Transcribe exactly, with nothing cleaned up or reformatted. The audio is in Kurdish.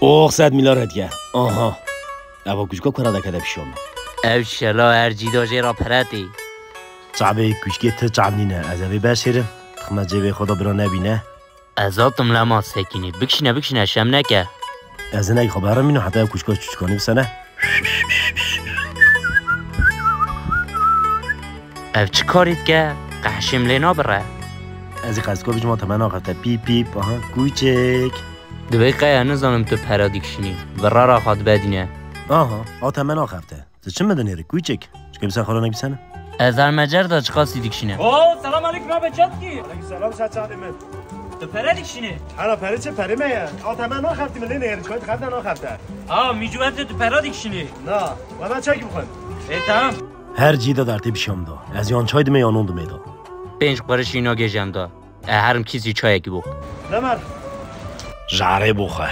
Oh, sed milyar hediye. Aha. Eva kuşka kara dekede pişiya min. Ev şela her cî da jê re pere tê. Çavê kuşkê ti çav nîne. Ez evê berşêrim. Xime cêvê xwe da bira nebîne. Ez hatim lema sekinî. Bikişine, bikişine, şem neke. Ez hinek xwe berimîno heta ev kuşka çûçikanî bisene. Ev çi karî dike? Qehşê min lê nabire. Ez ê qeska bijim a temena xefte. Pîp, pîp, aha, kûçek. Divê qeya nizanim tu pera dikişînî. Virara xwe dibedîne. Aha, a temena xefte. Tu çi min dinêrî, kûçek? Çikê bi ser xwe re nebîsene? Ez her mecer de çiqasî dikişîne. Oo, selam aleyküm abi, çatki. Aleyküm selam, sen çaxê min. Tu pere dikişînî? Hera pere çi, pere me ye. A temena xefte min lê nêrî, çikoyê xefte na xefte. Aa, mîcû ez tu pera dikişînî. Na, we ben çekî bixwin. E, tamam. Her cî de dertê pişiya min da. Ez yan çay dime yan non dime da. Pênc qurişî nagêjem da. E, herim kîsî çayekî bo. Nemer. Jarê bo xwe.